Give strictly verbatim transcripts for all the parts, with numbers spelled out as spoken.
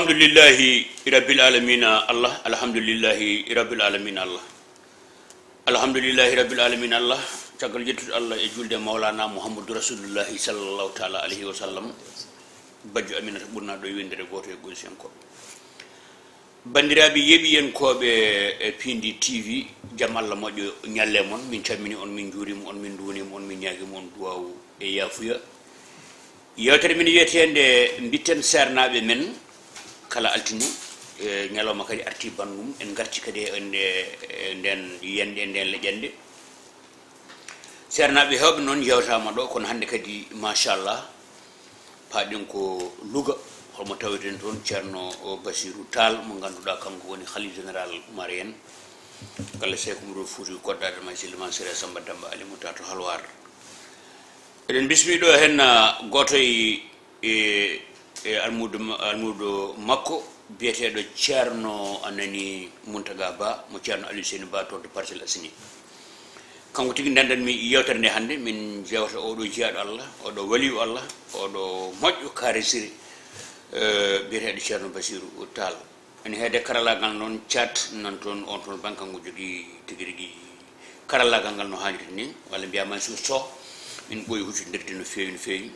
Alhamdulillahi rabbil alamina Allah, alhamdulillahi rabbil alamina Allah. Alhamdulillahi rabbil alamina Allah. Caggal yettude Allah e julde Mawlana Muhammadu Rasulullahi sallallahu taala alayhi wa sallam. Bajjo Aminata ɓurnaɗo e windere gooto e Golsiyankooɓe. Banndiraaɓe yeeɓiyankooɓe e Pindi T V, jam Allah moƴƴo ñalle mon. Min calmini on, min njuurima on, min nduwnima on, min ñaagima on duwaawu e yaafuya. Yewtere men wiyeteende Mbitten Seernaaɓe Men, kala altine, e ñalawma kadi arti banndum, en ngarti kadi e nde, e nden yiyannde, e nden leƴƴannde. Seernaaɓe heewɓe noon yewtaama ɗo, kono hannde kadi, machallah, paaɗen ko Louga, holmo taweten toon Ceerno Basiru Taal, mo ngannduɗaa kanko woni Khalife Général Umarien, galle Seyku Umar Fuuti Koddaade ma Silliman Sere Samba Demba Ali Mouta to Halwar. Eɗen bismi ɗo heen, ah, gooto e, e, e almuudo ma-, almuudo makko, biyeteeɗo Ceerno, a nani, Muntaga Ba, mo Ceerno Aliou Seyni Ba toon to Parcelles Assainies. Kanko tigi ndendanmi yewtere nde hannde, min jewta oɗo jiyaaɗo Allah, oɗo waliyu Allah, oɗo moƴƴo kaarisiri, eh, biyeteeɗo Ceerno Basiru Taal. Ene heede karallaagal noon, Caat nan toon, on toon bannge, kanko jogii tigi rigi karallaagal ngal no haanirta ni, walla mbiyaa Mansour Sow. Min ɓooyi huccitindirde no feewi, no feewi.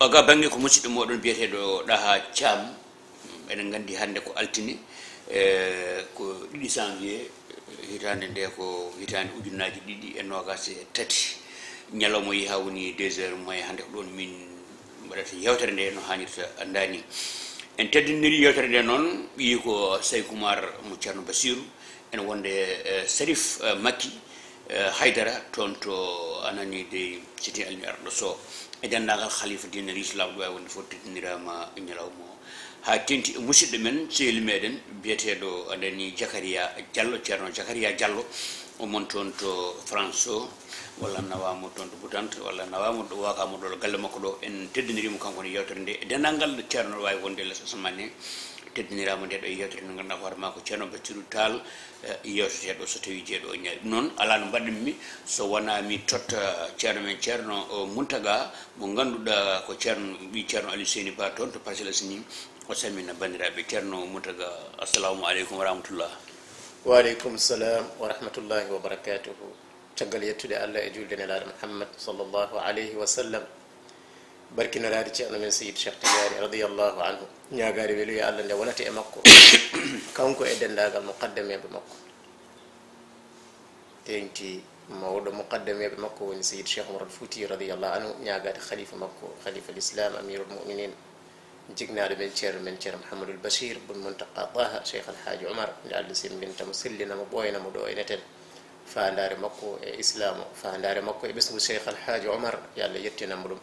O ga bannge ko musidɗo mooɗon biyeteeɗo Ɗaha Caam, eɗen nganndi hannde ko altine, e, ko ɗiɗi janvier, hitaande nde ko hitaande ujunnaaji ɗiɗi e noogaas e tati. Ñalawma yehi haa woni deux heures moyen, hannde ko ɗoon min mbaɗata yewtere nde no haanirta anndani. En teddiniri yewtere nde noon, ɓiyi ko Seyku Umar mo Ceerno Basiru, ene wonde, eh, Serif, eh, Makki, eh, Haydara, toon to, a nani dey, Siti Almi Arɗo Sow, e denndaangal halifa diine Lislaam ɗo e wonde fof teddiniraama ñalawma o. Haa teŋti e musidɗo men, sehil meɗen, biyeteeɗo, a nani, Jakariya Jallo, Ceerno Jakariya Jallo, o mon toon to France o, walla nawaama toon to Butante, walla nawaama ɗo, waakaama ɗo galle makko ɗo. En teddiniriima kanko ne yewtere nde, e denndaangal ceerno ɗo waawi wonde les asamaan he, teddiniraama nde ɗo yewtere nde ngannduɗaa hoore maa ko Ceerno Basiru Taal, eh, yewteteeɗo so tawii jeeɗo o ñaawi. Ɗum noon, alaa no mbaɗanmi so wonaa mi totta ceerno men, Ceerno, o, Muntaga, mo ngannduɗaa ko Ceerno, ɓii Ceerno Aliou Seyni Ba toon to Parcelles Assainies, o salmina banndiraaɓe. Ceerno Muntaga, assalamu aleykum wa rahmatullah. Wa aleykum salam wa rahmatullahi wa barakatuhu. Caggal yettude Allah e julde Nelaaɗo Muhammad sallallahu alayhi wa sallam, barkiniraade ceerno men Seydi Cheikh Tidiane radiyallahu anhu, ñaagaade weluya Allah nde wonata e makko, kanko e denndaangal muqaddameeɓe makko. Teeŋti mawɗo muqaddameeɓe makko woni Seydi Cheikh Umar Al Fouti radiyallahu anhu, ñaagaade khalifa makko, khalifa l'islam, amirul mu'minin, jignaaɗo men, ceerno men, Ceerno Mouhamadul Bachir bun Muntaqa Taha, Cheikh Al Hadj Omar, nde Allah semmbinta mo, sellina mo, ɓooyna mo ɗo e neten. Faandaare makko e islaam o, faandaare makko e ɓesngu Cheikh Al Hadj Omar, yo Allah yettinan mo ɗum.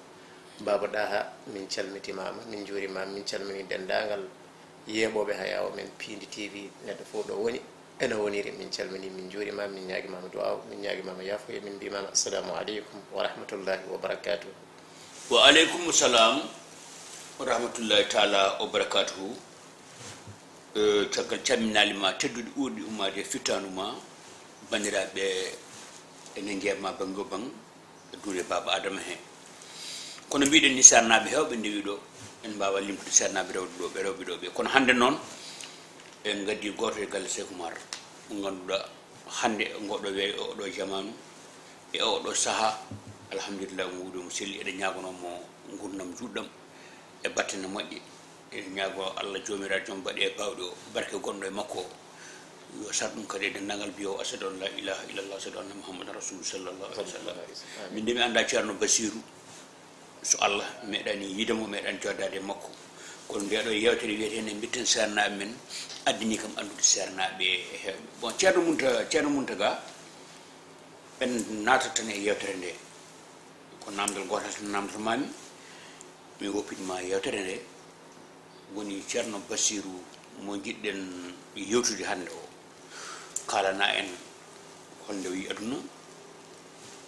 Baaba Ɗaha, min calmitimaama, min njuurimaama, min calminii denndaangal yeeɓooɓe hayaa o men Piindi T V, neɗɗo fof ɗo woni, ene woniri, min calminii, min njuurimaama, min ñaagimaama duwaaw, min ñaagimaama yaafuya, min mbiimaama assalamu aleykum wa rahmatullahi wa barakatuh. Wa aleykum salam wa rahmatullahi taala wa barakatuhu. Eh, caggal calminaali ma tedduɗi ɓurɗi ummaade e fittaandu ma, banndiraaɓe ene njeema bannge o bannge, e duure Baaba Adama he. Kono mbiɗen ni, seernaaɓe heewɓe ndewi ɗo, en mbaawa limtude seernaaɓe rewɓe ɗo ɓe, rewɓe ɗo ɓe. Kono hannde noon, en ngaddi gooto e galle Seeku Umar, mo ngannduɗaa hannde e ngoɗo we-, oɗo jamaanu, e oɗo sahaa, alhamdulillah, mo wuuri mo selli, eɗen ñaaganoo mo ngurndan juutɗan e battane moƴƴe. Eɗen ñaagoo Allah Joomiraaɗo joom baɗe e baawɗe o, barke gonɗo e makko o, yo sar ɗum kadi e denndaangal mbiyo ashhadu an la ilaha illallah, ashhadu anna Muhammadan Rasulullah sallallahu alaihi wasallam. Amin. Min de mi anndaa Ceerno Basiiru, so Allah meeɗaani yiide mo, meeɗaani jooɗaade e makko. Kono ndee ɗoo yeewtere wiyeteende Mbitten Seernaaɓe Men addanii kam anndude seernaaɓe heewɓe. Bon, Ceerno Munta-, Ceerno Muntaga, en naatat tan e yeewtere nde. Ko naamndal gootal tan naamndoto maa mi, mi woppit ma yeewtere nde. Woni Ceerno Basiiru mo njiɗɗen yeewtude hannde o. Kaalana en hol nde o yi aduna,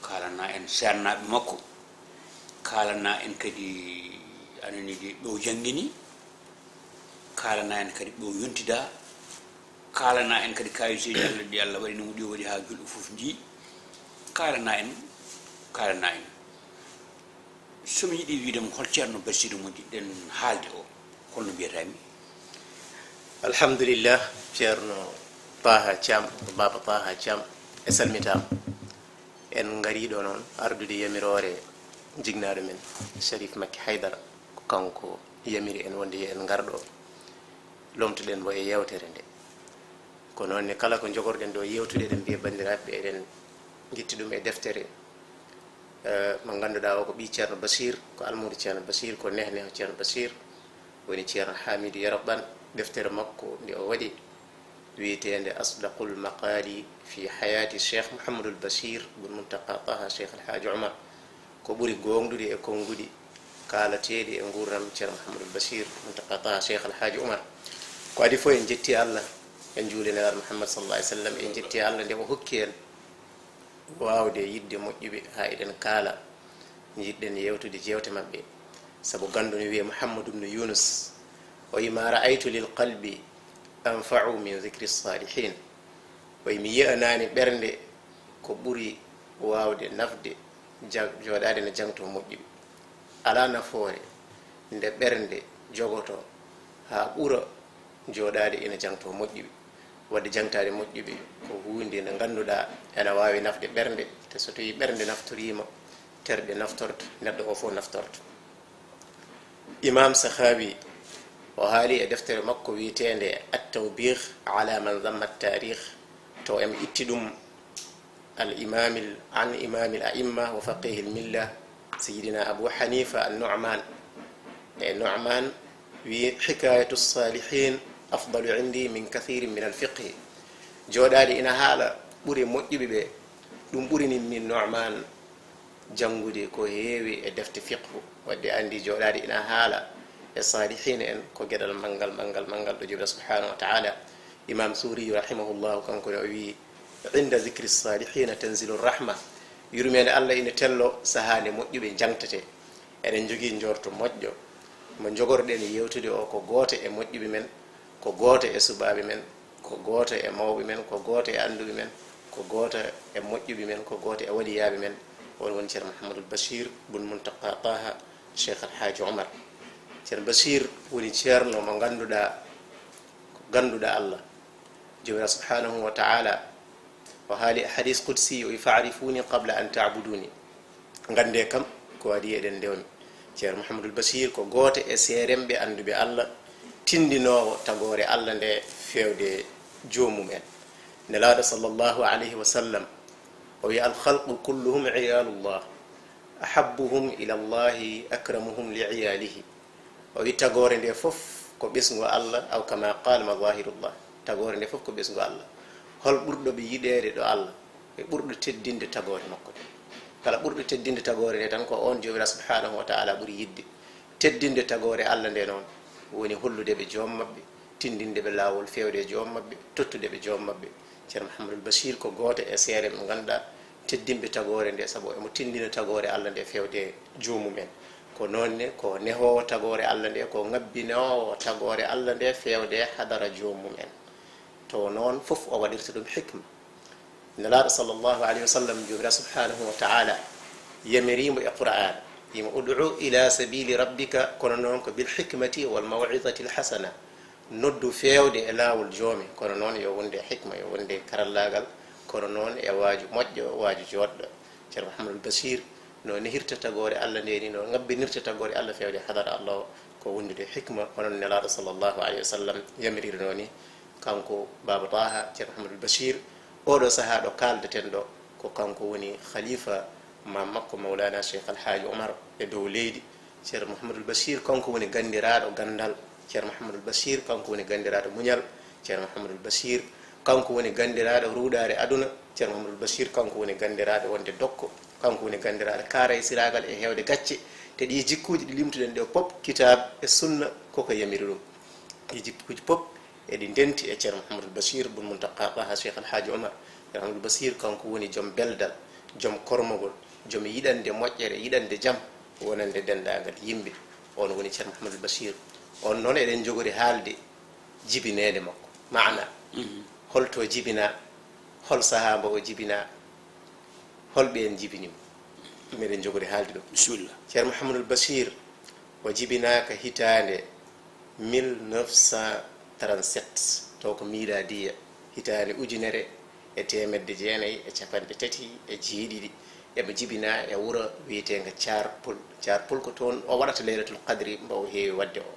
kaalana en seernaaɓe makko, kaalana en kadi, a nanii de, ɗo o janngini, kaalana en kadi ɗo o yontidaa, kaalana en kadi kaayeeseeji Allah ɗi Allah waɗani mo, ɗi o waɗi haa julɓe fof njii, kaalana en, kaalana en. So mi yiɗi wiide mo hol Ceerno Basiiru mo njiɗɗen haalde o, holno mbiyata mi? Alhamdulillah, Ceerno Taha Caam, Baaba Taha Caam, e salmitaama. En ngariiɗo noon ardude yamiroore jinnaaɗo men, Sharif Makki Haydara, ko kanko yamiri en wonde yo en ngar ɗo, lomtoɗen mo e yeewtere nde. Ko noon ne, kala ko njogorɗen ɗo yeewtude, eɗen mbiya banndiraaɓe, eɗen ngitti ɗum e deftere, eh, mo ngannduɗaa o ko ɓii Ceerno Basiir, ko almuudo Ceerno Basiir, ko nehneho Ceerno Basiir, woni Ceerno Haamiidu Yero Ɓan. Deftere makko nde o waɗi wiyeteende Asdaqul Maqaali fi Hayaati Cheikh Mouhamadul Basiir bun Muntaqa Taha Cheikh Alhaaji Omar, ko ɓuri gooŋɗude e konnguɗi kaalateeɗi e nguurndam Ceerno Mouhamadul Basiir Muntaqa Taha Cheikh Alhaaji Omar. Ko adii fof, en njetti Allah, en njuuli Nelaaɗo Muhammad sallallahu alaihi wasallam, en njetti Allah nde o hokki en waawde yiɗde moƴƴuɓe haa eɗen kaala, njiɗɗen yeewtude jeewte maɓɓe. Sabu ganndo no wiyee Muhammadu bnu Yunus, o wiyi: "Ma ra'aytu lil qalbi anfa'u min zikri salihin." O wiyi: "Mi yi'anaani ɓernde ko ɓuri waawde nafde ja-, jooɗaade no jangto moƴƴuɓe." Alaa nafoore nde ɓernde jogotoo haa ɓura jooɗaade ina jangto moƴƴuɓe. Waɗde jangtaade moƴƴuɓe ko huunde nde ngannduɗaa ena waawi nafde ɓernde, te so tawii ɓernde naftoriima, terɗe naftorto, neɗɗo o fof naftorto. Imaam Sahaawi, o haali e deftere makko wiyeteende At-Tawbih ala man zamma at-tarikh, to en itti ɗum al imaamil, an imaamil a'imma wa faqihil milla, Sayyidina Abu Hanifa an-Nu'man. E Nu'man wi: "Hikayatu salihin afdalu indi min kathirin min al-fiqhi." Jooɗaade ina haala ɓure moƴƴuɓe ɓe, ɗum ɓurini min Nu'man janngude ko heewi e defte fiqhu. Waɗde anndi, jooɗaade ina haala e salihin en ko geɗal manngal, manngal, manngal ɗo Joomiraaɗo subhanahu wa ta'ala. Imaam Suuri rahimahullahu, kanko ne o wi: "Inda zikri salihina tanzilu rahma." Yurmeende Allah ina tello sahaa nde moƴƴuɓe njangtete. Eɗen njogii njorto moƴƴo mo njogorɗen yeewtude o, ko gooto e moƴƴuɓe men, ko gooto e suɓaaɓe men, ko gooto e mawɓe men, ko gooto e annduɓe men, ko gooto e moƴƴuɓe men, ko gooto e waliyaaɓe men. On woni Ceerno Mouhamadul Bachir bun Muntaqa Taha Cheikh Alhaaji Omar. Ceerno Bachir woni ceerno mo ngannduɗaa ko gannduɗo Allah. Joomiraaɗo subhanahu wa ta'ala o haali e hadis qudsi, o wi: "Fa'rifuni qabla an ta'buduni." Nganndee kam ko adii eɗen ndewmi. Ceerno Mouhamadul Bachir ko gooto e seeremɓe annduɓe Allah, tinndinoowo tagoore Allah nde feewde joomum en. Nelaaɗo sallallahu alayhi wa sallam o wi: "Al khalqu kulluhum iyalullah, ahabbuhum ila Allahi akramuhum li iyalihi." O wi: "Tagoore nde fof ko ɓesngu Allah, aw kama qala mazahirullah. Tagoore nde fof ko ɓesngu Allah. Hol ɓurɗo ɓe yiɗeede ɗo Allah? E ɓurɗo teddinde tagoore makko nde. Kala ɓurɗo teddinde tagoore nde tan, ko on Joomiraaɗo subhanahu wa ta'ala ɓuri yiɗde. Teddinde tagoore Allah nde noon woni hollude ɓe joom maɓɓe, tinndinde ɓe laawol feewde e joom maɓɓe, tottude ɓe joom maɓɓe. Ceerno Mouhamadul Bachir ko gooto e seere mo ngannduɗaa teddinɓe tagoore nde, sabu emo tinndina tagoore Allah nde feewde joomum en. Ko noon ne, ko nehoowo tagoore Allah nde, ko ngabbinoowo tagoore Allah nde feewde hadara joomum en. To noon fof o waɗirta ɗum hikma. Nelaaɗo sallallahu alayhi wa sallam, Joomiraaɗo subhanahu wa ta'ala yamiriimo e Qur'aan, wiimo: "Ud'u ila sabili rabbika", kono noon ko "bil hikmati wal maw'izati al hasana." Noddu feewde e laawol joomi, kono noon yo wonde hikma, yo wonde karallaagal, kono noon e waaju moƴƴo, waaju jooɗɗo. Ceerno Mouhamadul Bachir no nehirta tagoore Allah nde ni, no ngabbinirta tagoore Allah feewde hadara Allah o, ko wondude hikma, hono no Nelaaɗo sallallahu alayhi wa sallam yamirirnoo ni. Kanko Baaba Taha, Ceerno Mouhamadul Bachir, oɗo sahaa ɗo kaaldeten ɗo, ko kanko woni khalifa maam makko Mawlana Cheikh Alhaaji Omar e dow leydi. Ceerno Mouhamadul Bachir, kanko woni ganndiraaɗo ganndal. Ceerno Mouhamadul Bachir, kanko woni ganndiraaɗo muñal. Ceerno Mouhamadul Bachir, kanko woni ganndiraaɗo ruuɗaare aduna. Ceerno Mouhamadul Bachir, kanko woni ganndiraaɗo wonde dokko. Kanko woni ganndiraaɗo kaaraysiraagal e heewde gacce. Te ɗii jikkuuji ɗi limtuɗen ɗo pop, kitaab e sunna koko yamiri ɗum. Ɗii jikkuuji pop eɗi ndenti e Ceerno Mouhamadul Bachir bun Muntaqa Taha Cheikh Alhaaji Omar. Ceerno Mouhamadul Bachir, kanko woni joom beldal, joom kormogol, joom yiɗande moƴƴere, yiɗande jam wonande denndaangal yimɓe. On woni Ceerno Mouhamadul Bachir. On noon eɗen njogori haalde jibineede makko. Maana, holto jibinaa, hol sahaa mbo o jibinaa, hol ɓeen jibini mo? Ɗum eɗen njogori haalde ɗum. Bisimilla. Ceerno Mouhamadul Bachir, o jibinaaka hitaande mille neuf cent trente-sept, taw ko miilaadiya, hitaande ujunere e teemedde jeenayi e capanɗe tati e jeeɗiɗi, eɓe jibinaa e wuro wiyeteengo Caar Pul. Caar Pul ko toon o waɗata Laylatul Qadri mbo o heewi waɗde o.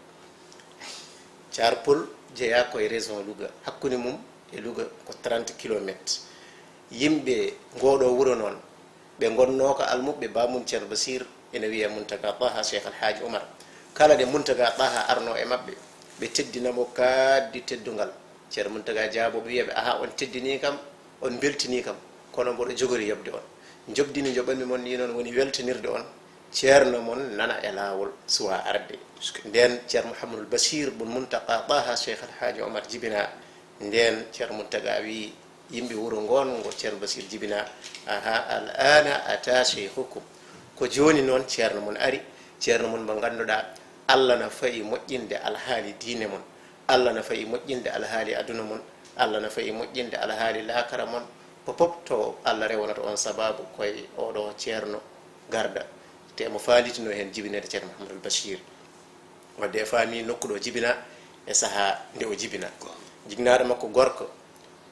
Caar Pul jeyaa ko e région Louga, hakkunde mum e Louga ko trente kilomètres. Yimɓe ngooɗoo wuro noon, ɓe ngonnoo ko almuɓɓe, baamun Ceerno Basiir ene wiyee Muntaga Taha Cheikh Alhaaji Umar. Kala nde Muntaga Taha arnoo e maɓɓe, ɓe teddina mo kaaɗdi teddungal. Ceerno Muntaga jaaboo ɓe, wiya ɓe, "Aha, on teddinii kam, on mbeltinii kam, kono mboɗo jogori yoɓde on. Njoɓdi ndi njoɓanmi mon nii noon woni weltinirde on, ceerno mon nana e laawol, suwaa arde." Ndeen Ceerno Mouhamadul Bachir bun Muntaga Taha Cheikh Alhaaji Omar jibinaa. Ndeen Ceerno Muntaga wii yimɓe wuro ngoon ngo Ceerno Bachir jibinaa, "Aha, al aana ata cheikhukum." Ko jooni noon ceerno mon ari, ceerno mon mo ngannduɗaa Allah na fayi moƴƴinde alhaali diine mon, Allah na fayi moƴƴinde alhaali aduna mon, Allah na fayi moƴƴinde alhaali laakara mon. Popop to Allah rewanata on sababu koye oɗo ceerno garda, te mo faalitino heen jibineede Ceerno Mouhamadul Bachir. Wadde e faami nokku ɗo jibina e sahaa nde o jibina. Jignaɗo makko gorko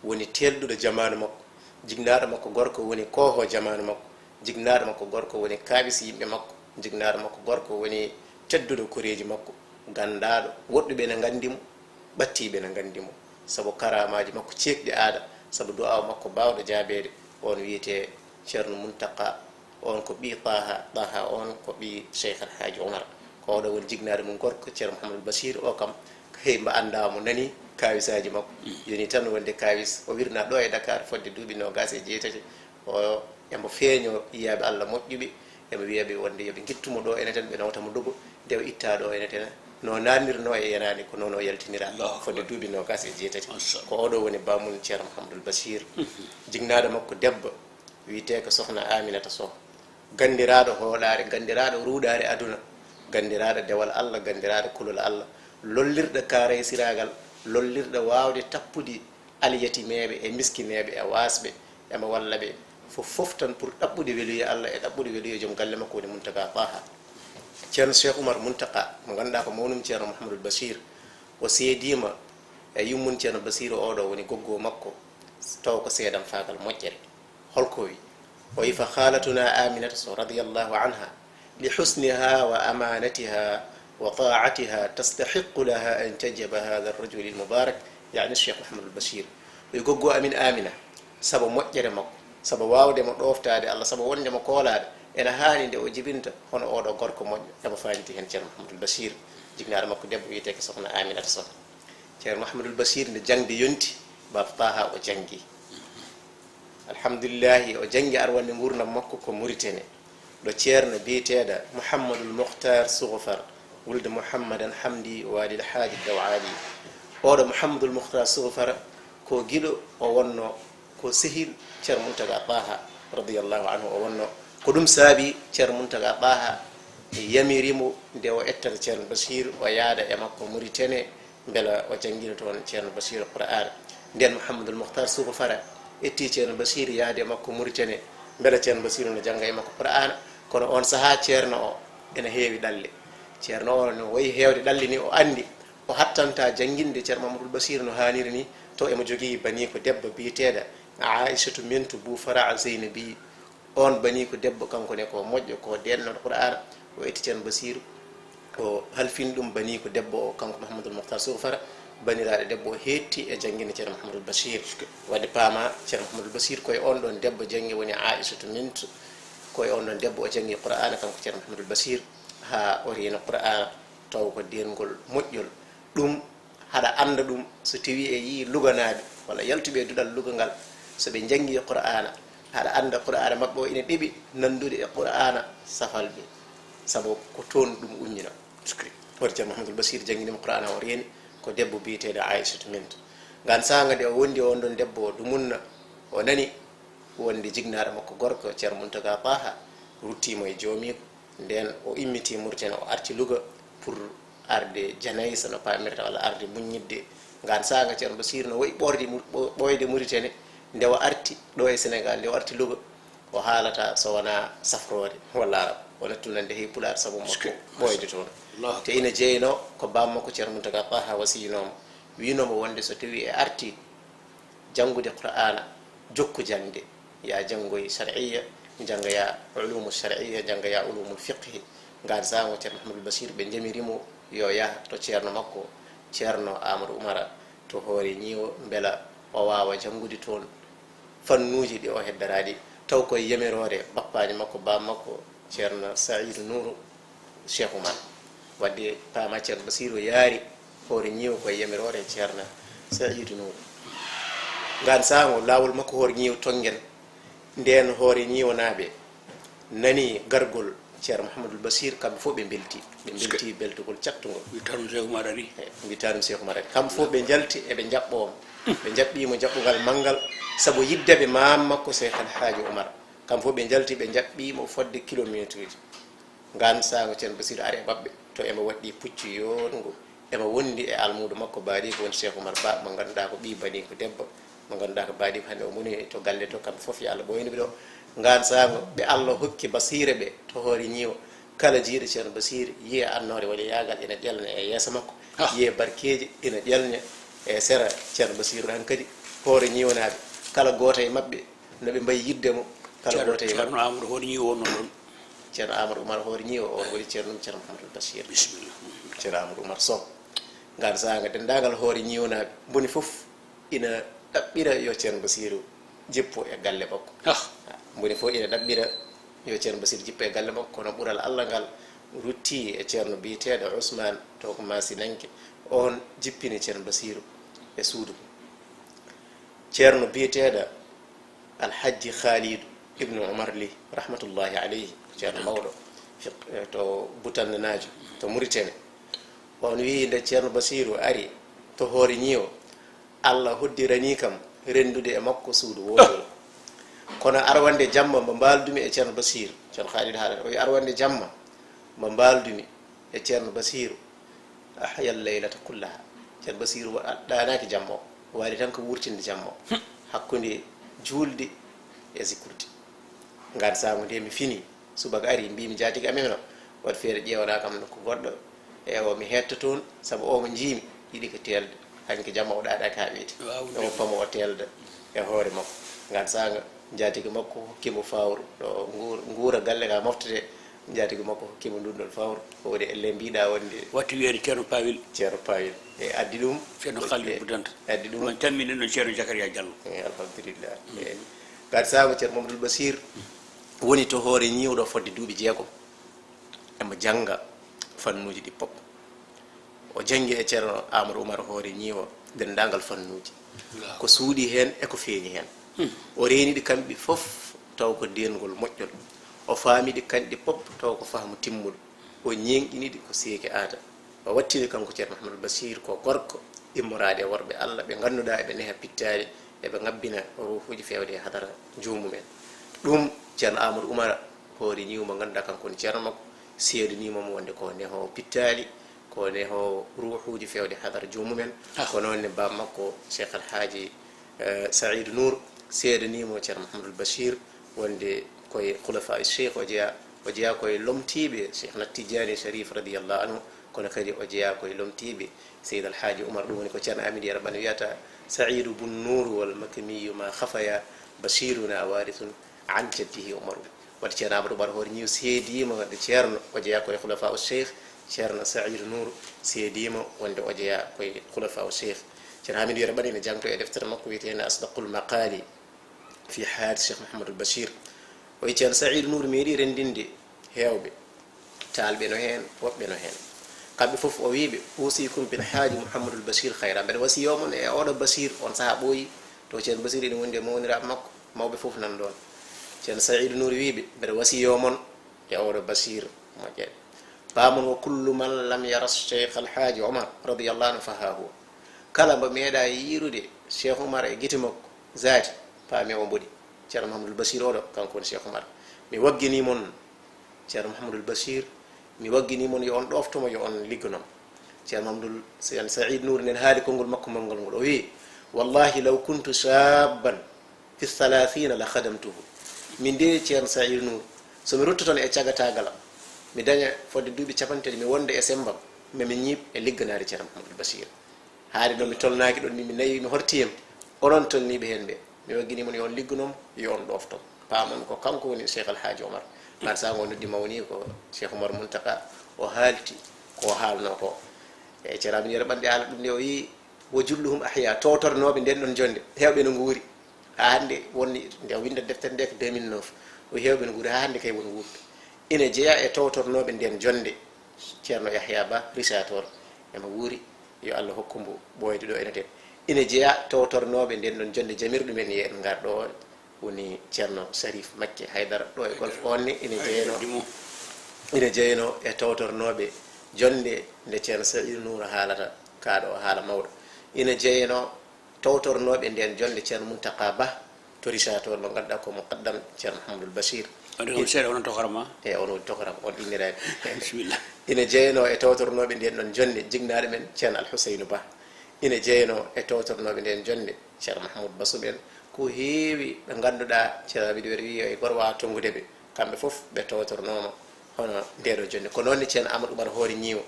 woni teelɗuɗo jamaanu makko. Jignaɗo makko gorko woni kooho jamaanu makko. Jignaɗo makko gorko woni kaawis yimɓe makko. Jignaɗo makko gorko woni tedduɗo koreeji makko. Ganndaɗo, woɗɗuɓe ne nganndi mo, ɓattiiɓe ne nganndi mo. Sabu karaamaaji makko ceekɗi aada, sabu du'aaw makko baawɗo jaabeede, on wiyetee Ceerno Muntaqa. On ko ɓii Taha, Taha on ko ɓii Cheikh Alhaaji Omar. Ko oɗo woni jignaade mum gorko, Ceerno Mouhamadou Bachir, o kam, hey, mbo anndaa mo nani kaawisaaji makko. Yoni tan wonde kaawis, o wirnaa ɗo e Dakar fodde duuɓi noogaas e jeetati. O, emo feeñoo yiyaaɓe Allah moƴƴuɓe, emo wiya ɓe wonde yo ɓe ngittu mo ɗo ene tan, ɓe nawta mo Louga, nde o ittaa ɗo ene tan. No naatnirnoo e yenaande, ko noon o yaltiniraa. Allahu akbar. Fodde duuɓi noogaas e jeetati. Masha Allah. Ko oɗo woni baamun Ceerno Mouhamadou Bachir. Mhm. Jignaade makko debbo, wiyetee ko Sokhna Aminata Sow, ganndiraaɗo hoolaare, ganndiraaɗo ruuɗaare aduna, ganndiraaɗo dewal Allah, ganndiraaɗo kulol Allah, lollirɗo kaaraysiraagal, lollirɗo waawde tappude alyatimeeɓe e miskineeɓe e waasɓe, emo walla ɓe fof fof tan pour ɗaɓɓude weluye Allah e ɗaɓɓude weluye joom galle makko woni Muntaga Taha. Ceerno Cheikh Oumar Muntaka, mo ngannduɗaa ko mawnum Ceerno Mouhamadou Bachir, o seediima e yummun Ceerno Basiiru, oɗo woni goggo makko, taw ko seedanfaagal moƴƴere. Holko wi? O wi, "Fa khaalatuna Aminata Sow radiyallahu anha, li husniha wa amanatiha wa ta'atiha, tastahiqqu laha an tajaba hadha ar-rajul al-mubarak, yani Cheikh Mouhamadou Bachir." O wi, "Goggo amin Amina, sabu moƴƴere makko, sabu waawde mo ɗooftaade Allah, sabu wonde mo koolaaɗo, ene haani nde o jibinta hono oɗo gorko moƴƴo." Emo faanditi heen Ceerno Mouhamadou Bachir, jignaɗo makko debbo wiyetee ko Sokhna Aminata Sow. Ceerno Mouhamadou Bachir nde jaŋde yonti, Baaba Taha o janngi. Alhamdulillahi, o janngi arwande nguurndam makko ko Mauritanie, ɗo ceerno biyeteeɗo Mouhamadul Mokhtar Soughfar, wulde Mouhamadan Hamdi Walil Haaji Daw Ali. Oɗo Mouhamadul Mokhtar Soughfar ko giɗo o wonno, ko sehil Ceerno Muntaga Taha radiyallahu anhu o wonno. Ko ɗum saabi Ceerno Muntaga Taha yamiri mo nde o ettata Ceerno Bachir, o yaada e makko Mauritanie, mbela o janngina toon Ceerno Basiiru Qur'aana. Ndeen Mouhamadul Mokhtar Suuko Fara etti Ceerno Basiiru yahde e makko Mauritanie, mbela Ceerno Basiiru no jannga e makko Qur'aana. Kono oon sahaa Ceerno o ene heewi ɗalle. Ceerno o no wayi heewde ɗalle ni, o anndi o hattantaa jannginde Ceerno Mamadou Basiiru no haaniri ni, to emo jogii baniiko debbo biyeteeɗo Aïssatou Mintou Bou Fara Zeynabi. Oon baniiko debbo, kanko ne ko moƴƴo, ko deenno Qur'aana. O etti Ceerno Basiiru, o halfini ɗum baniiko debbo o, kanko Mouhamadul Mokhtar Sow Fara, baniraaɗo debbo o heetti e jannginde Ceerno Mouhamadul Basiir. Waɗde paama, Ceerno Mouhamadul Basiir ko e oon ɗoon debbo janngi, woni Aïssatou Mintou, ko e oon ɗoon debbo o janngi Qur'aana, kanko Ceerno Mouhamadul Basiir, haa o reeni Qur'aana, taw ko deengol moƴƴol. Ɗum haɗa annda ɗum, so tawii a yii luganaaɓe walla yaltuɓe e duɗal lugangal, so ɓe njanngi Qur'aana, haɗa annda Qur'aana maɓɓe o ina ɗeɓi nanndude e Qur'aana safalɓe, sabu ko toon ɗum ummina. Woni Ceerno Mouhamadul Basiir janngini mo Qur'aana, o reeni ko debbo biyeteeɗo Aïssatou Mintou. Ngaan saanga nde o wondi e oon ɗoon debbo o dumunna, o nani wonde jignaɗo makko gorko Ceerno Muntaga Taha ruttiimo e joomiiko. Ndeen o immitii Mauritanie, o arti Louga pour arde janaysa no paamirta, walla arde muññidde. Ngaan saanga Ceerno Basiiru no wayi ɓoorde Mur-, ɓo-, ɓooyde Mauritanie, nde o arti ɗo e Sénégal, nde o arti Louga, o haalata so wonaa safroore walla Arab. O nattu nande hey Pulaar sabu makko ɓooyde toon. Te ina jeynoo ko baam makko Ceerno Muntaga Taha wasiyinoo mo. Wiino mo wonde so tawii a artii janngude Qur'aana, jokku jaŋde, yaa janngoy shar'iyya, njanngoyaa ulumu shar'iyya, njanngoyaa ulumul fiqhi. Ngaan saango Ceerno Muhammadul Basiir ɓe njamiri mo yo yah to ceerno makko, Ceerno Aamadu Umara, to Hoore Ñiiwo, mbela o waawa janngude toon fannuuji ɗi o heddoraaɗi, taw ko e yamiroore bappaani makko, baaba makko, Ceerno Sa'iidu Nuuru Cheikh Oumar. Waɗde paama Ceerno Basiiru yaari Hoore Ñiiwo ko e yamiroore Ceerno Sa'iidu Nuuru. Ngaan saango laawol makko Hoore Ñiiwo Tonngen, ndeen Hoore Ñiiwonaaɓe nani gargol Ceerno Muhammadul Basiir, kamɓe fof ɓe mbelti. Ɓe mbelti beltugol caɗtungol. Mbi taanum Cheikh Oumar ari. Eey, mbi taanum Cheikh Oumar ari. Kamɓe fof ɓe njalti, eɓe njaɓɓoo mo. Ɓe njaɓɓii mo jaɓɓungal manngal, sabu yiɗde ɓe maam makko Cheikh Al Haaji Oumar. Kamɓe fof ɓe njalti, ɓe njaɓɓii mo fodde kilomeetuuji. Ngaan saango Ceerno Basiiru ari e maɓɓe, to emo waɗɗii puccu yooɗngu, emo wondi e almuudo makko baaɗiiko woni Cheikh Oumar Ba, mo ngannduɗaa ko ɓii baniiko debbo, mo ngannduɗaa ko baaɗiiko hannde o moni to galle to, kamɓe fof yo Allah ɓooynu ɓe ɗo. Ngaan saango ɓe Allah hokki basiira ɓe to Hoore Ñiiwo, kala jiiɗo Ceerno Basiiru yiya annoore waɗi yaagal ina ƴelna e yeeso makko, yiya barkeeji ina ƴelna e sera Ceerno Basiiru. Hankadi Hoore Ñiiwonaaɓe, kala gooto e maɓɓe no ɓe mbayi yiɗde mo, kala gooto e maɓɓe. Ceerno Amadou Hoore Ñiiwo wonno ɗoon. Ceerno Amadou Oumar Hoore Ñiiwo, oon woni ceerno mum Ceerno Mouhamadou Bachir. Bisimilla. Ceerno Amadou Oumar Sow. Ngaan saanga denndaangal Hoore Ñiiwonaaɓe, mboni fof ina ɗaɓɓira yo Ceerno Basiiru jippo e galle makko. Ah. Mboni fof ina ɗaɓɓira yo Ceerno Basiiru jippo e galle makko, kono ɓural Allah ngal ruttii e ceerno biyeteeɗo Ousmane, to ko Maasinanke, oon jippini Ceerno Basiiru e suudu mum. Ceerno biyeteeɗo Alhajji Khaalidu Ibnu Umar Li, rahmatullahi alayhi, ko ceerno mawɗo fiq-, eh, to Butandanaajo, to Muritene. On wiyi nde Ceerno Basiiru ari to Hoore Ñiiwo, Allah hoddiranii kam renndude e makko suudu wooturu. Kono arwande jamma mbo mbaaldumi e Ceerno Basiiru, Ceerno Khaalidu haalata, o wiyi arwande jamma mbo mbaaldumi e Ceerno Basiiru, ahyal laylata kullaha. Ceerno Basiiru wa-, ɗaanaaki jamma o, o waali tan ko wuurtinde jamma o, hakkunde juulde e zikrude. Ngaan saango nde mi fini, subaka ari, mbiimi njaatigi amen o, waɗ feere ƴeewanaa kam ko goɗɗo, e o mi heedta toon, sabu o mo njiimi, yiɗi ko teelde. Hanki jamma o ɗaɗa ka weeti. Waaw, o pamo o teelda e hoore makko. Ngaan saanga, njaatigi makko hokki mo fawru. Ɗo nguur-, nguura galle ka moftete, njaatigi makko hokki mo ndun ɗon fawru. Ko woni elle mbiɗa wonde watti wiyeede Ceerno Pawel. Ceerno Pawel. E addi ɗum. Ceerno Khalil Budanta. Addi ɗum. On calmini ɗon Ceerno Zakaria Diallo. E, alhamdulillah. Mm. E, ngaan saanga Ceerno Mamadou Bachir woni to Hoore Ñiiwo ɗo fodde duuɓi jeegom. Emo jannga fannuuji ɗi pop. O janngi e Ceerno Amadou Oumar Hoore Ñiiwo denndaangal fannuuji. Waaw. Ko suuɗii heen e ko feeñi heen. Hmm. O reeni ɗi kamɗi fof taw ko deengol moƴƴol. O faami ɗi kanɗi pop taw ko fahmu timmuɗo. O ñeeŋɗini ɗi ko seeki aada. O wattini kanko Ceerno Mahamadou Bachir ko gorko immoraade e worɓe Allah ɓe ngannduɗaa eɓe neha pittaali, eɓe ngabbina ruuhuuji feewde e hadara joomum en. Ɗum Ceerno Amadou Oumar Hoore Ñiiwo mo ngannduɗaa kanko woni ceerno makko, seedanii mo wonde ko nehoowo pittaali, ko nehoowo ruuhuuji feewde hadara joomum en. Ah. Ko noon ne baaba makko Cheikh Al Haaji, eh, Saïd Nour seedanii mo Ceerno Mahamadou Bachir wonde ko e Khulafa Cheikh o jeyaa, o jeyaa ko e lomtiiɓe Cheikh Nat Tidiane Sharif radiyallahu anhu, kono kadi o jeyaa ko e lomtiiɓe Seydi Al Haaji Oumar, ɗum woni ko Ceerno Aamidi Yero Ɓan wiyata, Saïdu bun Nour wal Makamiyu ma khafaya, Bachiruna warithun an jaddihi Umaru. Wadde Ceerno Amadou Oumar Hoore Ñiiwo seediima wadde Ceerno o jeyaa ko e Khulafa o Cheikh, Ceerno Saïd Nour seediima wonde o jeyaa ko e Khulafa o Cheikh. Ceerno Aamidi Yero Ɓan ene jangto e deftere makko wiyeteende Asdaqul Maqali fi hayati Cheikh Mouhamadou Bachir. O wiyi Ceerno Saïd Nour meeɗi renndinde heewɓe, taalɓe no heen, woɓɓe no heen. Kamɓe fof o wiyi ɓe, "Usikum bil Haaji Mouhamadou Bachir khayra." Mbeɗa wasiyoo mon e oɗo Bachir, on sahaa ɓooyi, to Ceerno Bachir ene wondi e mawniraaɓe makko, mawɓe fof nan ɗoon. Ceerno Saïd Nour wiyi ɓe, "Mbeɗa wasiyoo mon e oɗo Bachir moƴƴere. Paamon, wa kullu man lam yara Cheikh Al Haaji Omar radiyallahu anhu fa haa huwa." Kala mbo meeɗaa yiirude Cheikh Oumar e gite makko zaati, paami o mboɗi. Ceerno Mahamadou Bachir oɗo, kanko woni Cheikh Oumar. Mi wagginii mon Ceerno Mouhamadou Bachir, mi wagginii mon yo on ɗoofto mo, yo on liggono mo. Ceerno Mahamadou Sa-, Saïd Nour nen haali konngol makko manngol ngol. O wiyi, "Wallahi law kuntu shabban fi thalathina la khadamtuhu." Min de Ceerno Saïd Nour, so mi ruttotono e cagataagal am, mi daña fodde duuɓi capanɗe tati, mi wonda e semmbam, ma mi ñiiɓ e ligganaade Ceerno Mouhamadou Bachir. Haade ɗo mi tolnaaki ɗon, min mi nayi, mi horti heen. Onon tolniiɓe heen ɓe, mi waggini mon yo on liggu noon, yo on ɗoofto. Paamon ko kanko woni Cheikh Alhaaji Omar. Ngaan sahaa o noddi mawni ko Cheikh Omar Muntaka, o haalti ko o haalnoo ko. E Ceerno Amin Yero Ɓanndi haala ɗum nde o wiyi, "Wo julluhum ahya, tootornooɓe ndeen ɗon jonnde, heewɓe no nguuri. Haa hannde wonni," nde o winnda deftere nde ko deux mille neuf, o wiyi, "Heewɓe no nguuri, haa hannde kay won wuurɓe." Ina jeyaa e tootornooɓe ndeen jonnde, Ceerno Yahya Ba, Risator, emo wuuri, yo Allah hokku mbo ɓooyde ɗo ene ten. Ina jeyaa tootornooɓe ndeen ɗon jonnde jamirɗum en, yo en ngar ɗo, woni Ceerno Sarif Makke Haydara ɗo e Golf on ne, ina jeyanoo, ina jeyanoo e tootornooɓe jonnde nde Ceerno Saïd Nour haalata, kaa ɗo haala mawɗo. Ina jeyanoo tootornooɓe ndeen jonnde Ceerno Muntaka Ba to Risator, mo ngannduɗaa ko muqaddam Ceerno Mouhamadoul Bachir. Wonde kam seeɗa, onon tokoram ma? E, on woni tokoram, on inniraaɓe. Bisimilla. Ina jeyanoo e tootornooɓe ndeen ɗon jonnde jinnaaɗo men Ceerno Alhuseynu Ba. Ina jeyanoo e tootornooɓe ndeen jonnde Ceerno Mahmoud Basum en. Ko heewi ɓe ngannduɗaa, Ceerno Abidou Were wiyi, e goro waawa tonngude ɓe. Kamɓe fof ɓe tootornooma hono ndee ɗoo jonnde. Ko noon ne Ceerno Amadou Oumar Hoore Ñiiwo.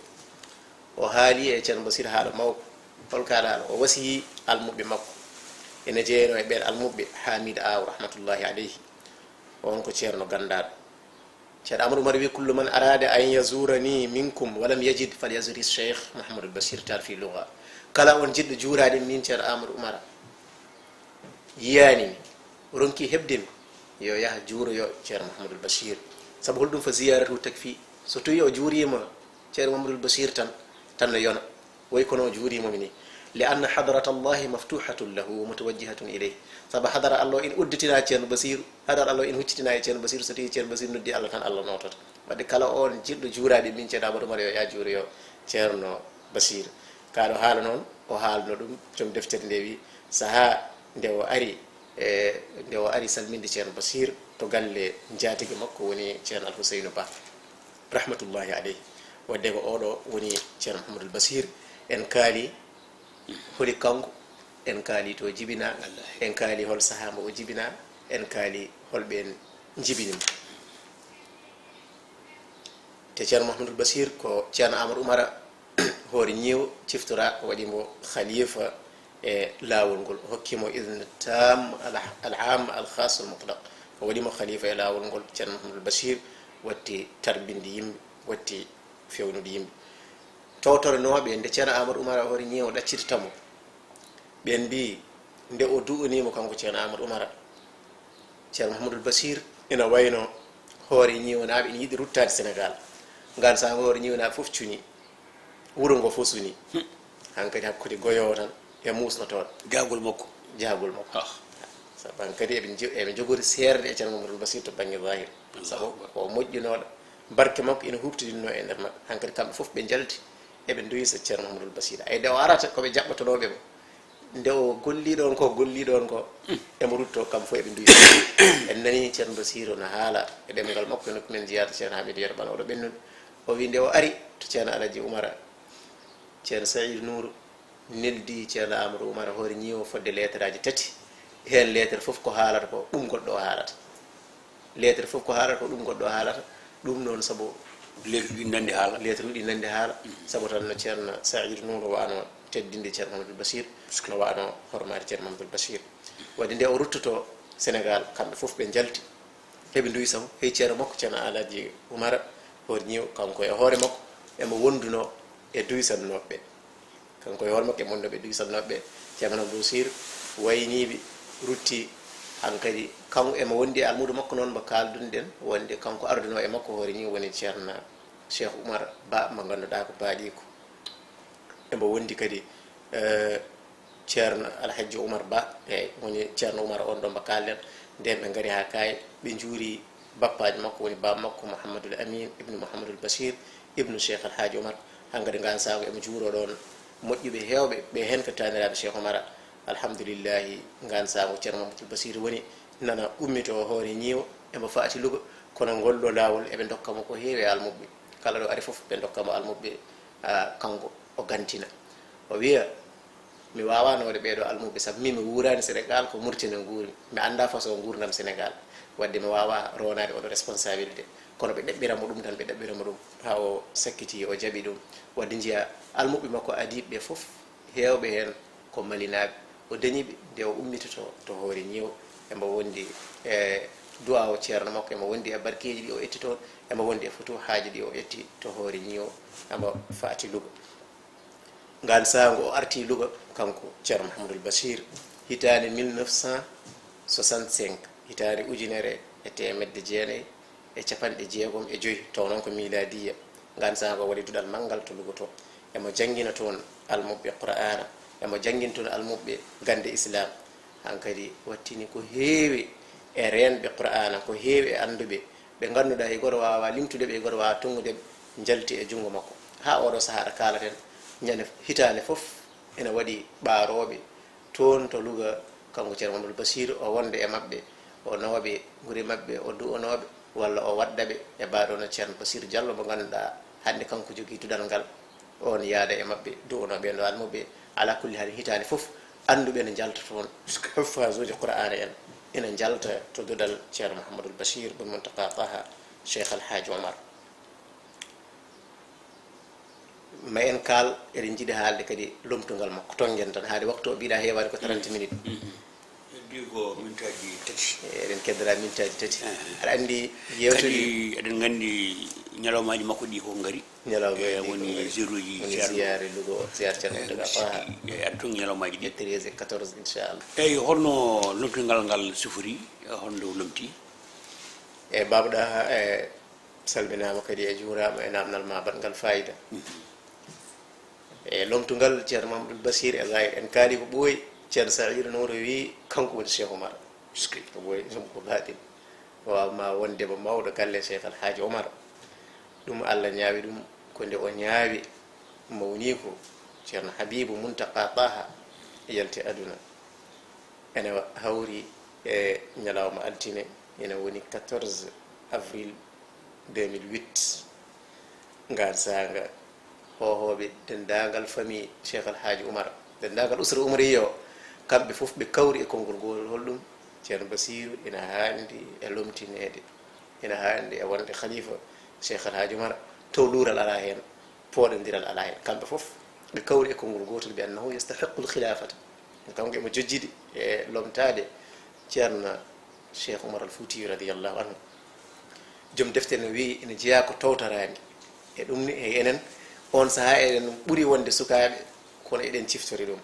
O haali e Ceerno Basiir haala mawko. Hol kaala haala? O wasiyii almuɓɓe makko. Ene jeyanoo e ɓeen almuɓɓe Hamid Aw, rahmatullahi aleyhi. On ko ceerno ganndaaɗo. Ceerno Amadou Oumar wiyi, "Kullu man arada an yazurani minkum walam yajid, falyazuri Cheikh Mouhamadoul Bachir Tall fi Louga." Kala on jiɗɗo juuraade min, Ceerno Amadou Oumar, yiyaani mi, ronki heɓde mi, yo yaha juuroyo Ceerno Mouhamadoul Bachir. Sabu holɗum? Fa ziyaratu takfi. So tawii o juuriima Ceerno Mouhamadoul Bachir tan, tan no yona. Way kono o juuriima mi ni. "Li anna hadrata Allahi maftuhatun lahu wa mutawajjihatun ilayhi." Sabu hadara Allah o ina udditinaa Ceerno Basiiru, hadara Allah o ina huccitinaa e Ceerno Basiiru, so tawii Ceerno Basiiru noddii Allah tan, Allah noototo. Wadde kala on jiɗɗo juuraade min Ceerno Amadou Oumar, yo yaa juuroyo Ceerno Basiiru. Kaa ɗo haala noon, o haalno ɗum, joom deftere nde wi, sahaa nde o ari, e, nde o ari salminde Ceerno Basiiru to galle njaatigi makko woni Ceerno Alhuseynu Ba, rahmatullahi aleyhi. Wadde ko oɗo woni Ceerno Mouhamadoul Bachir. En kaali holi kanko, en kaali to jibinaa, en kaali hol sahaa mbo o jibinaa, en kaali hol ɓeen njibini mo. Te Ceerno Mouhamadoul Bachir ko Ceerno Amadou Oumar Hoore Ñiiwo ciftoraa, waɗi mo khalifa e laawol ngol, o hokki mo idne tam al, al am al khas al mutlaq. O waɗi mo khalifa e laawol ngol, Ceerno Mouhamadoul Bachir watti tarbinde yimɓe, watti fewnude yimɓe. Tootorenooɓe nde Ceerno Amadou Oumar Hoore Ñiiwo ɗaccitata mo, ɓeen mbii, nde o du'anii mo kanko Ceerno Amadou Oumar, Ceerno Mouhamadoul Bachir ina wayno Hoore Ñiiwonaaɓe ina yiɗi ruttaade Senegaal. Ngaan sahaa Hoore Ñiiwonaaɓe fof cuni. Wuro ngo fof suni. Hankadi hakkunde goyoowo tan e muusnotooɗo. Jahgol makko. Jahgol makko. Ah. Sabu hankadi eɓe njo-, eɓe njogori seerde e Ceerno Mouhamadoul Bachir to bannge zahir. Allahu akbar. Sabu ko moƴƴunooɗo. Barke makko ina huuɓtidinnoo e nder maɓɓe. Hankadi kamɓe fof ɓe njalti, eɓe nduwisa Ceerno Mouhamadoul Bachir. Ay, nde o arata, ko ɓe jaɓɓotonooɓe mo. Nde o gollii ɗoon ko, gollii ɗoon ko, emo rutto, kam fof eɓe nduwisa. En nanii Ceerno Basiiru no haala e ɗemngal makko, e nokku men jeyaata Ceerno Hamidou Yero Ɓan, oɗo ɓennuɗo. O wii nde o ari to Ceerno Alaji Oumar, Ceerno Saïd Nour neldi Ceerno Amadou Oumar Hoore Ñiiwo fodde leetaraaji tati. Heen leetar fof ko haalata ko, ɗum goɗɗo o haalata. Leetre fof ko haalata, ko ɗum goɗɗo haalata. Ɗum noon sabu leetre ɗi nandi haala. Leetre ɗi nandi haala. Sabu tan no Ceerno Saïd Nour o waano teddinde Ceerno Mamadou Bachir, no waano hormaade Ceerno Mamadou Bachir. Wadde nde o ruttoto Senegaal, kamɓe fof ɓe njalti. Eɓe nduwisa mo, hey ceerno makko, Ceerno Alaaji Umar Hoore Ñiiwo, kanko e hoore makko, emo wondunoo e duwisannooɓe ɓe. Kanko e hoore makko e wonduɓe duwisannooɓe ɓe, Ceerno Basiir wayniiɓe, rutti hankadi. Kanko emo wondi e almuudo makko noon mo kaalduno-ɗen, wonde kanko ardunoo e makko hoore ni woni Ceerno Cheikh Oumar Ba, mo ngannduɗaa ko baaɗiiko. Emo wondi kadi, eh, Ceerno Alhajji Oumar Ba, e woni Ceerno Oumar on ɗo mo kaalɗen. Nden ɓe ngari haa Kaay, ɓe njuuri bappaajo makko woni baaba makko Mouhamadoul Amine ibnu Mouhamadoul Bachir ibnu Cheikh Alhaaji Oumar. Hankadi ngaan saango emo juuroo ɗoon moƴƴuɓe heewɓe, ɓe heen ko taaniraaɓe Cheikh Oumar. Alhamdulillahi, ngaan saango Ceerno Mouhamadoul Bachir woni nana ummitoo hoore Ñiiwo, emo faati Louga, kono ngol ɗo laawol eɓe ndokka mo ko heewi e almuɓɓe. Kala ɗo ari fof ɓe ndokka mo almuɓɓe, ah, kanko o gantina. O wiya, mi waawaa nawde ɓee ɗoo almuɓɓe, sabu miin mi wuuraani Senegaal, ko Muritani nguurmi. Mi anndaa façon nguurndam Senegaal. Wadde mi waawaa roonaade oɗo responsabilité. Kono ɓe ɗaɓɓira mo ɗum tan, ɓe ɗaɓɓira mo ɗum. Haa o sakkitii, o jaɓi ɗum. Wadde njiyaa almuɓɓe makko adiiɓe ɓe fof, heewɓe heen ko malinaaɓe. O dañi ɓe nde o ummitoto to hoore ñiiwo. Emo wondi e duwaawo ceerno makko, emo wondi e barkeeji ɗi o etti toon, emo wondi e futuhaaji ɗi o etti to hoore ñiiwo, emo faati Luga. Ngaan sahaa ngo o arti Luga, kanko Ceerno Mahamadul Basiir, hitaande mille neuf cent soixante-cinq, hitaande ujunere e teemedde jeenayi e capanɗe jeegom e joy, taw noon ko miilaadiya. Ngaan sahaa ngo waɗi duɗal manngal to Luga to. Emo janngina toon almuɓɓe Qur'aana, emo janngina toon almuɓɓe gannde Islaam. Hankadi wattini ko heewi e reenɓe Qur'aana, ko heewi e annduɓe, ɓe ngannduɗaa hay gooto waawaa limtude ɓe, hay gooto waawaa tunngude ɓe, njalti e junngo makko. Haa oo ɗoo sahaa ɗo kaalaten, ñande, hitaande fof ene waɗi ɓaarooɓe toon to Luga, kanko Ceerno Mamadou Basiir, o wonda e maɓɓe, o nawa ɓe gure maɓɓe, o du'onoo ɓe, walla o wadda ɓe e baaɗo no Ceerno Basiir Jallo mo ngannduɗaa hannde kanko jogii duɗal ngal. Oon yaada e maɓɓe, du'onoo ɓe no almuɓɓe. Alaa kulli haal, hitaande fof, annduɓe ne njalta toon. Huffaazuuji Qur'aana en ina njalta to duɗal Ceerno Mahamadul Basiir bun Muntaqa Taha, Cheikh Al Hadj Omar. Ma en kaal, eɗen njiɗi haalde kadi lomtungal makko, toŋngen tan, haade waktu o mbiɗa heewaani ko trente minutes. Heddi ko mintaaji tati. E, eɗen keddora mintaaji tati. Aɗa anndi yeewtere kadi, eɗen nganndi ñalawmaaji makko ɗi ko ngari. Ñalawmaaji ɗi ko ngari. E, woni ziyaruuji, woni Ceerno. Ziyaare Lugo, ziyaare Ceerno Mountaga Taha. E, aɗa toŋi ñalawmaaji ɗi. E treize e quatorze, inchallah. Eyi, holno lomtungal ngal sifori? E, holno lomti? E, Baaba Ɗaha, e, salminaama kadi e juuraama e naamnal ma baɗngal faayida. Mhm. E lomtungal Ceerno Mamadou Basiir e zahir, en kaali ko ɓooyi, Ceerno Saïd Nouro wii kanko woni Cheikh Oumar. Ko ɓooyi, ɗum ko baaɗin. O waawma wonde mo mawɗo galle Cheikh Al Hadj Omar. Ɗum Allah ñaawi ɗum ko nde o ñaawi mawniiko Ceerno Habibu Muntaqa Taha yalti aduna. Ene wa-, hawri e ñalawma altine, ene woni quatorze avril deux mille huit. Ngaan saanga, hoohooɓe denndaangal famille Cheikh Al Hadj Oumar, denndaangal usra Oumariya o, kamɓe fof ɓe kawri e konngol ngootol. Holɗum? Ceerno Basiiru ina haandi e lomtineede, ina haandi e wonde khalifa Cheikh Al Hadj Oumar, taw luural alaa heen, pooɗondiral alaa heen. Kamɓe fof ɓe kawri e konngol ngootol, bi annahu yastahiqqul khilafata. Kanko emo jojjidi e lomtaade Ceerno Cheikh Oumar Al Fouti radiyallahu anhu. Joom defte no wiyi ina jeyaa ko tawtoraani. E ɗum ni, e enen, oon sahaa eɗen ɓuri wonde sukaaɓe, kono eɗen ciftori ɗum.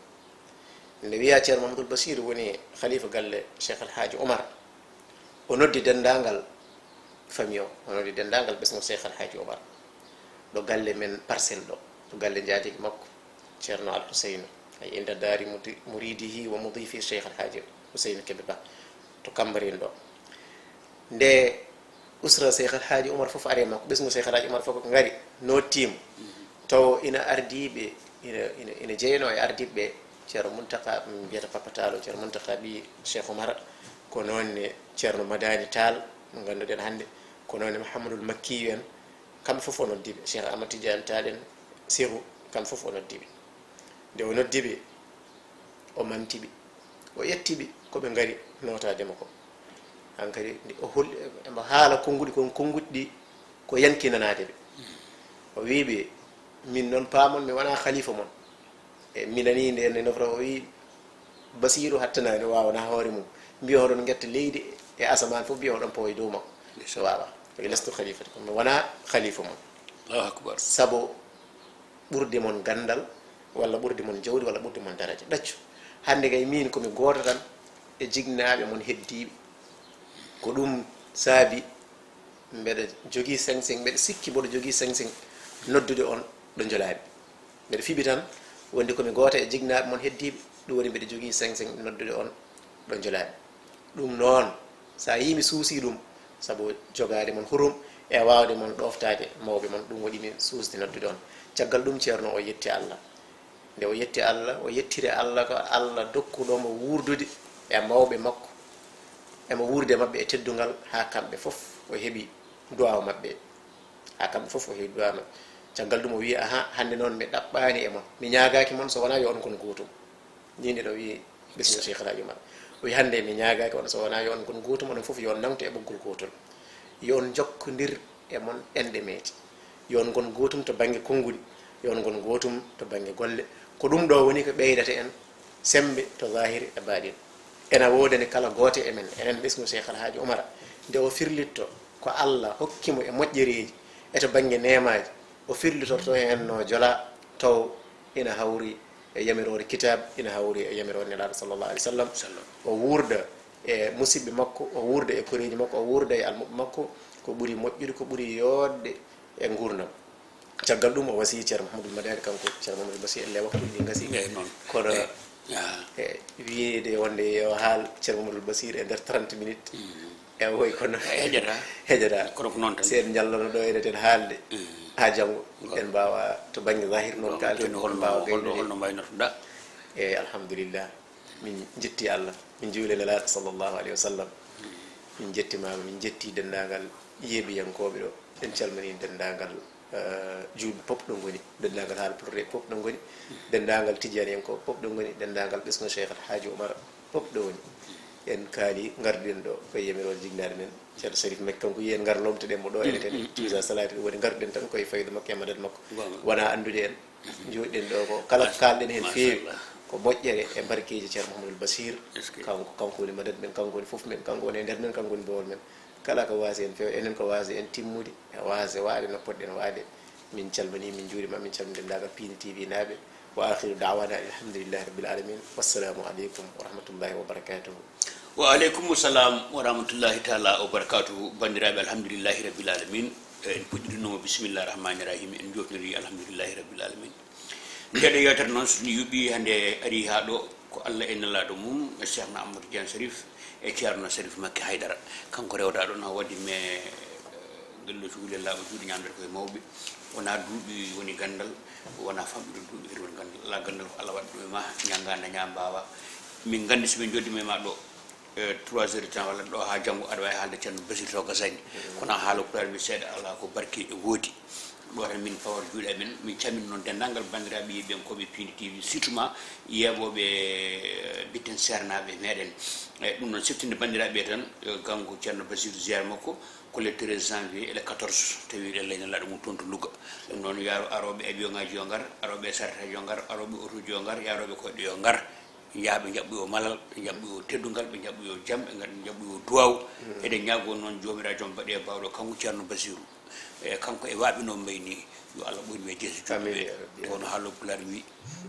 Nde wiyaa Ceerno Mamadou Bachir woni khalifa galle Cheikh Al Hadj Oumar, o noddi denndaangal famille o, o noddi denndaangal ɓesngu Cheikh Al Hadj Oumar, ɗo galle men Parcelles ɗo, ɗo galle njaatigi makko, Ceerno Al Huseynu, ay inda daari mudi-, muridihi wa mudifi Cheikh Al Hadj Huseynu Kebe Ba, to Cambérène ɗo. Nde usra Cheikh Al Hadj Oumar fof ari e makko, ɓesngu Cheikh Al Hadj Oumar fof ko ngari, nottiima. Taw ina ardiiɓe, ina, ina, ina jeyanoo e ardiiɓe ɓe, Ceerno Muntaka, ɓe mbiyata Papa Taalo, Ceerno Muntaka ɓii Cheikh Oumar, ko noon ne Ceerno Madani Taal, mo ngannduɗen hannde, ko noon ne Mouhamadoul Makkiyu en, kamɓe fof o noddiiɓe, Cheikh Ahmad Tidiane Taal en, Sehu, kamɓe fof o noddiiɓe. Nde o noddiiɓe, o mantiɓe, o ƴettiɓe ko ɓe ngari nootaade mo ko. Hankadi nde o hol-, emo haala konnguɗi kon, konnguɗi ɗi ko yankinanaade ɓe. O wii ɓe, "Min noon paamon, mi wonaa khalifa mon." E minani nde, nde nofra o wii, "Basiiru hattanaani, o waawanaa hoore mum. Mbiya hoɗon ngetta leydi e asamaan fof, mbiya hoɗon pawa e dow makko." So waawaa. O wii, "Lastu khalifati, kono mi wonaa khalifa mon." Allahu akbar. Sabu ɓurde mon ganndal, walla ɓurde mon jawdi, walla ɓurde mon daraja. Ɗaccu. Hannde kay, miin ko mi gooto tan e jinnaaɓe mon heddiiɓe. Ko ɗum saabi mbeɗa jogii sañ-sañ, mbeɗa sikki mboɗo jogii sañ-sañ noddude on ɗo njolaa-mi. Mbeɗa fiɓi tan wonde ko mi gooto e jinnaaɓe mon heddiiɓe, ɗum waɗi mbeɗa jogii sañ-sañ noddude on ɗo njolaa-mi. Ɗum noon, so a yii mi suusii ɗum, sabu jogaade mon hurum e waawde mon ɗooftaade mawɓe mon, ɗum waɗi mi suusde noddude on. Caggal ɗum, Ceerno o yetti Allah. Nde o yetti Allah, o yettiri Allah ko Allah dokkuɗo mo wuurdude e mawɓe makko, emo wuurdude e maɓɓe e teddungal, haa kamɓe fof o heɓi duwaaw maɓɓe. Haa kamɓe fof o heɓi duwaaw maɓɓe. Caggal ɗum o wii, "Aha, hannde noon mi ɗaɓɓaani e mon. Mi ñaagaaki mon so wonaa yo on ngon gootum." Nii nde ɗo wii ɓesngu Cheikh El Hadj Oumar. O wii, "Hannde mi ñaagaaki on so wonaa yo on ngon gootum, onon fof yo on nangto e ɓoggol gootol. Yo on njokkondir e mon enɗe meeje. Yo on ngon gootum to bannge konnguɗi. Yo on ngon gootum to bannge golle. Ko ɗum ɗo woni ko ɓeydata en semmbe to zahir e baɗin. Ena woodani kala gooto e men, enen ɓesngu Cheikh Alhaji Umar, nde o firlitto ko Allah hokki mo e moƴƴereeji e to bannge neemaaji, o firlitorto heen no jola taw ina hawri e yamiroore kitab, ina hawri e yamiroore Nelaaɗo sallallahu alaihi wasallam. O wuurda e musidɓe makko, o wuurda e koreeji makko, o wuurda e almuɓɓe makko, ko ɓuri moƴƴude, ko ɓuri yooɗde e nguurndam. Caggal ɗum o wasi Ceerno Mahamadul Madani, kanko Ceerno Mahamadul Basir, elle waktuuji ɗi ngasi. Eyi, noon. Kono, eyi, ah, e wiyeede wonde yo haal Ceerno Mahamadul Basir e nder trente minutes, mm, e woy kono heƴata. Heƴata. Kono ko noon tan. Si en njallano ɗo enen haalde, mm, haa janngo, en mbaawa to bannge zahir noon kaalten, jooni en mbaawa holno, holno, gaynude, holno mbaynortoɗaa? Eyi, alhamdulillah. Min njetti Allah, min njuuli Nelaaɗo sallallahu alaihi wasallam. Min njettimaama, min njetti denndaangal yeeɓiyankooɓe ɗo. En calmini denndaangal, eh, juulɓe pop ɗo ngoni, denndaangal haalpulaaɓe pop ɗo ngoni, denndaangal tijjaaniyankooɓe pop ɗo ngoni, denndaangal ɓesngu Cheikh Alhaji Umar pop ɗo woni. En kaali, ngarduɗen ɗo ko e yamiroore jignaade men, Ceerno Sharif Makki, kanko wiyi en ngar lomtoɗen mo ɗo, mm, ene tene, mm, mm, tisa salati, ɗum woni ngarduɗen tan koye fayda makko e madad makko. Wona anndude en. Njooɗiɗen ɗo ko kala ko kaalɗen heen feewi ko moƴƴere e barkeeji Ceerno Mouhamadoul Bachir. Kanko, kanko woni madad men, kanko woni fof men, kanko woni e nder men, kanko woni boowal men. Kala ko waasi en feewa, enen ko waasi en timmude, e waasde waade no poɗɗen waade. Min calminii, min njuuriima, min calminii denndaangal Pindi T V naaɓe. Wa akhiru da'wana alhamdulillahi rabbil alamin. Wassalaamu aleykum wa rahmatullahi wa barakatuhu. Wa aleykum salam wa rahmatullahi taala wa barakatuhu. Banndiraaɓe, alhamdulillahi rabbil alamin. En puɗɗirinoma bismillahi rahmani rahim, en jofniri alhamdulillahi rabbil alamin. Ndeɗo yewtere noon, so ɗum yuɓɓi hannde ari haa ɗo, ko Allah e Nelaaɗo mum, Cheikhna Amadou Tidiane Chérif e Ceerno Chérif Makki Haydara. Kanko rewɗaa ɗo na waɗi me, eh, ngello cuule laaɓa juuɗe ñaamdata koye mawɓe. Wonaa duuɓi woni ganndal, wonaa famɗude duuɓi kadi woni ganndal. Alaa ganndal ko Allah waɗi ɗum e ma, ñannga daña mbaawa. Min nganndi so min njoddiima e ma ɗo, eh, trois heures de temps walla ɗo haa janngo, aɗa waawi haalde Ceerno Basiir taw gasaani. Mm. Kono a haala pulaar mbi seeɗa, alaa ko barke e woodi. Ɗo tan min pawata juuɗe amen, min calmina noon denndaangal banndiraaɓe yeeɓiyankooɓe Pindi T V, surtout ma yeeɓooɓe, eh, Bitten Seernaaɓe meɗen. Eh, ɗum noon, seftinde banndiraaɓe tan, eh, kanko Ceerno Basiir ziyaara makko ko le treize janvier e le quatorze, tawi eɗen ley Nelaaɗo mum toon to Louga. Ɗum noon, yo arooɓe e avion ŋaaji yo ngar, arooɓe e charrette yo ngar, arooɓe e oto ji yo ngar, yaarooɓe koyɗe yo ngar. Yaha ɓe njaɓɓoyoo malal, ɓe njaɓɓoyoo teddungal, ɓe njaɓɓoyoo jam, ɓe ngar-, njaɓɓoyoo duwaaw. Mm. Eɗen ñaagoo noon Joomiraaɗo Jom baɗe e baawɗo kanko Ceerno Basiiru. E kanko e waaɓe no mbayi nii, yo Allah ɓoynu e jeese juutɗe. Amiin, ɓe. Ya Rabbi. Nde wonno haalooɓe pulaar mbi,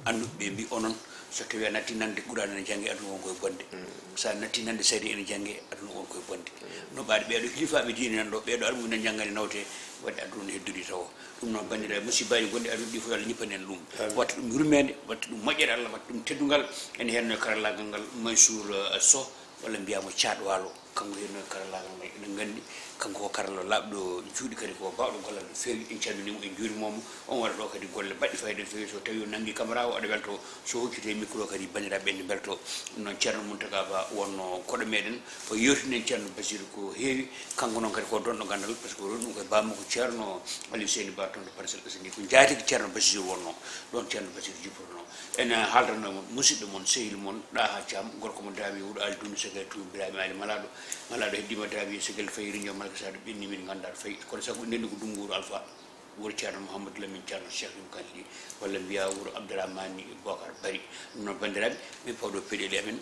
annduɓe ɓe mbi onon, so tawii a natti nande Qur'aana ene jannge, aduna won koye bonde. Mm. So a natti nande sariya ene jannge, aduna won koye bonde. Mm. No mbaɗi ɓeeɗo hilifaaɓe diine nan ɗo, ɓeeɗo almuɓe nan janngani nawte, waɗde aduna ne heddori tawo. Ɗum noon, banndiraaɓe, musibbaaji gonɗi aduna ɗi fof, yo Allah ñippane en ɗum. Amiin. Watta ɗum yurmeende, watta ɗum moƴƴere Allah, watta ɗum teddungal. Ene heen no e karallaagal ngal Mansour, eh, Sow, walla mbiyaa mo Caat Waalo. Kanko heen no e karallaagal ngal, eɗen nganndi, kanko ko karallo laaɓɗo juuɗe, kadi ko baawɗo gollal no feewi. En calminii mo, en njuuriima mo. On waɗa ɗo kadi golle baɗɗe fayida no feewi. So tawii o nanngi caméra o, aɗa weltoo. So hokkitee micro kadi, banndiraaɓe ɓe ne mbeltoo. Ɗum noon, Ceerno Muntaga Ba wonno koɗo meɗen. O yeewtini en Ceerno Basiiru ko heewi. Kanko noon kadi ko donɗo ganndal, par ce que o roni ɗum koye baamakko Ceerno Aliou Seyni Ba toon to Parcelles Assainies. Ko njaatigi Ceerno Basiiru wonnoo, ɗoon Ceerno Basiiru jippornoo. Ene haaldanoo mon, musidɗo mon, sehil mon, Ɗaha Caam, gorko mo Daawi, Wuro Aali Dundu, Segel Tuubi, Birahima Ali Malaaɗo. Malaaɗo heddiima Daawi, Segel fayi, Riño Malka Saadu, ɓenni min nganndaa ɗo fayi. Kono sabu ndenndi ko Dunnguuru Alfa, wuro Ceerno Mouhamadou Lamine Ceerno Cheikh Yum Kane Ly, walla mbiyaa wuro Abdourahmane Bocar Bari. Ɗum noon, banndiraaɓe, min pawɗo peɗeli amen.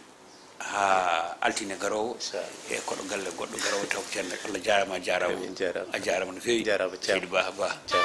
Haa altine garoowo, inchallah, e koɗo galle goɗɗo garoowo taw ko ceerno. Allah jaaraama, a jaaraama. Amin, jaaraama. A jaaraama no feewi. Jaaraama, Thiam. Seydi Ba, Ba. Thiam.